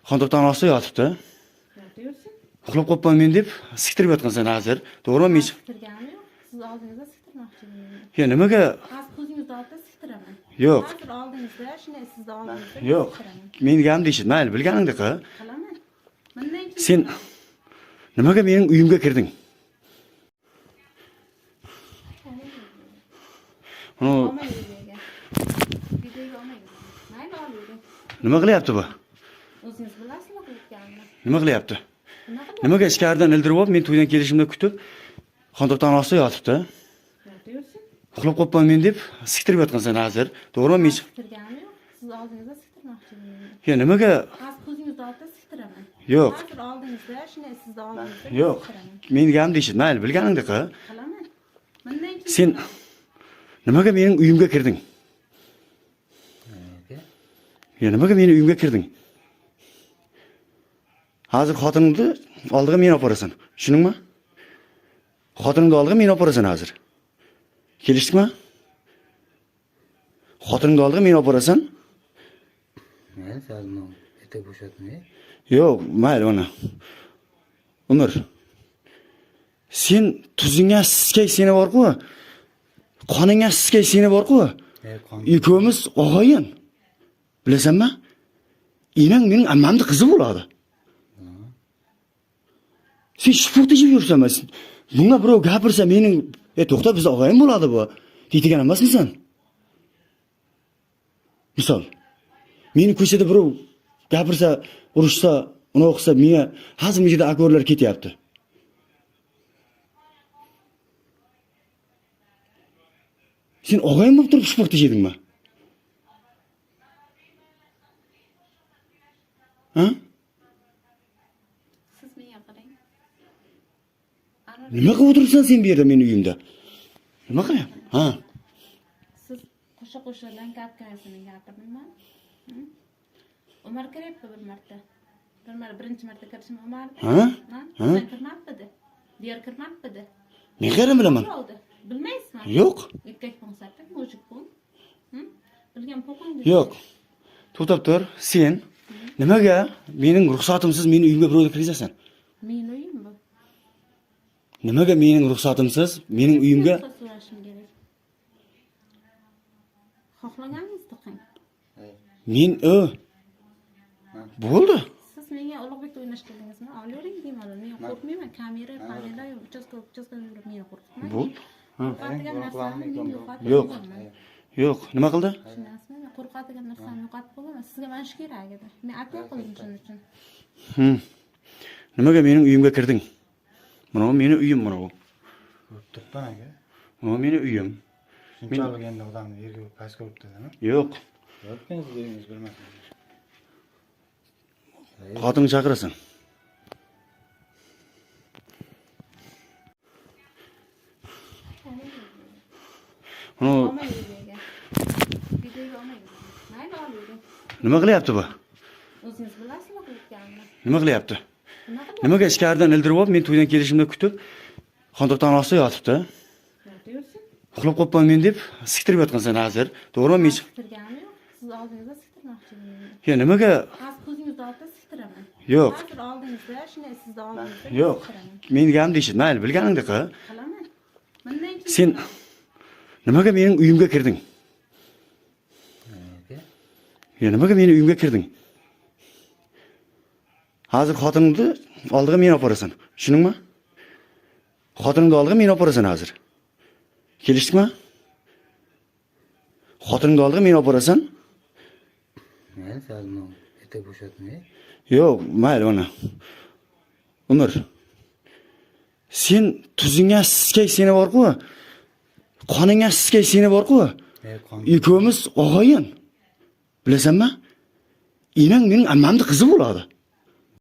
Xonto'xtani ostida yotibdi. Yotaversin. Uxlab qolibman men deb siktirib yotgansan hozir. To'g'rimi? Men Siktirganim yo'q. Siz oldingizda siktirmoqchi edim. Ya nimaga? Hozir ko'zingizni oldida siktiraman. Yo'q. Hozir oldingizda, shunday sizni oldingizda Yo'q. siktiraman. Meni gapimni eshit. Mayli, bilganingni qil. Qilaman. Bundan keyin Sen nimaga mening uyimga kirding? Uni olmang videoga. Videoga olmang. Mayli, olavering. Nima qilyapti bu? O'zingiz bilasizmi qilayotganini? Nima qilyapti? Nima qilyapti? Nimaga ichkaridan ildirib olib, men to'ydan kelishimda kutib, xonto'xtani ostida yotibdi. Yotaversin. Uxlab qolibman men deb siktirib yotgansan hozir. To'g'rimi? Men Siktirganim yo'q. Siz oldingizda siktirmoqchi edim. Ya nimaga? Hozir ko'zingizni oldida siktiraman. Yo'q. Hozir oldingizda, shunday sizni oldingizda Yo'q. siktiraman. Meni gapimni eshit. Mayli, bilganingni qil. Qilaman. Bundan keyin Sen nimaga mening uyimga kirding? Ya nimaga meni uyimga kirding? Hozir xotiningni oldiga meni olib borasan. Tushundingmi? Xotiningni oldiga meni olib borasan hozir. Kelishdikmi? Xotiningni oldiga meni olib borasan? Mayli, sal etak bo'shatmay. Yo'q, mayli mana. Umr. Sen tuzingga siskay seni bor-ku. Qoningga siskay seni bor-ku. Qon. Ikkovimiz og'ayin. Bilasanmi? Enang mening ammamning qizi bo'ladi. Sen shupurda yeb yuribsan. Bunga birov gapirsa mening, to'xta, biz og'ayin bo'ladi bu, deydigan emasmisan? Misol. Meni ko'chada birov gapirsa, urushsa, uni o'qisa, menga hozir bu yerda akorlar ketyapti. Sen og'ayin bo'lib turib shupurda yedingmi? Ha? Siz menga qarang. Nima qilib o'tiribsan sen bu yerda meni uyimda? Nima qilyapsan? Ha? Siz qo'sha-qo'shadan gapirasini gapirdimmi? Umar kiryapti bir marta. Bir marta, birinchi marta kirishim Umardi. Ha? Ha? Ha? Sen kirmabmidi? Diyor kirmabmidi? Men qayerdan bilaman? Oldi. Bilmaysizmi? Yo'q. Erkak bo'lsa, мужик bu. Bilgan po'qing. Yo'q. To'xtab tur. Sen nimaga mening ruxsatimsiz meni uyimga birovni kirgizasan? Meni uyim bu. Nimaga mening ruxsatimsiz mening uyimga Ruxsat so'rashim kerak. Xohlaganingizni qiling. Men bo'ldi. Siz menga Ulug'bekda o'ynash keldingizmi? Olavering bemalol. Men qo'rqmayman. Kamera, kamera, uchastka, uchastka yurib meni qo'rqitmang. Bo'ldi. Ha. Qo'rqadigan narsamni men yo'qotib Yo'q. qo'yaman. Yo'q. Nima qildi? Tushunasizmi? Men qo'rqadigan narsamni yo'qotib qo'yaman. Sizga mana shu kerak edi. Men apel qildim shuning uchun. Nimaga mening uyimga kirding? Mana bu meni uyim mana bu. Ko'rib turibman, aka. Mana bu meni uyim. Shunchalik endi odamni yerga pastga urib dedimi? Yo'q. Yo'q, siz uyingiz bilmasin. Xotinni chaqirasan. Uni Olmang videoga. Videoga olmang. Mayli, olavering. Nima qilyapti bu? O'zingiz bilasizmi qilayotganini? Nima qilyapti? Nima qilyapti? Nimaga ichkaridan ildirib olib, men to'ydan kelishimda kutib, xonto'xtani ostida yotibdi. Yotaversin. Uxlab qolibman men deb siktirib yotgansan hozir. To'g'rimi? Men Siktirganim yo'q. Siz oldingizda siktirmoqchi edim. Ya nimaga? Hozir ko'zingizni oldida siktiraman. Yo'q. Hozir oldingizda, shunday sizni oldingizda Yo'q. siktiraman. Meni gapimni eshit. Mayli, bilganingni qil. Qilaman. Bundan keyin Sen nimaga mening uyimga kirding? Ya nimaga meni uyimga kirding? Hozir xotiningni oldiga meni olib borasan. Tushundingmi? Xotiningni oldiga meni olib borasan hozir. Kelishdikmi? Xotiningni oldiga meni olib borasan? Mayli, sal etak bo'shatmay. Yo'q, mayli mana. Umr. Sen tuzingga siskay seni bor-ku. Qoningga siskay seni bor-ku. Qon. Ikkovimiz og'ayin. Bilasanmi? Enang mening ammamning qizi bo'ladi.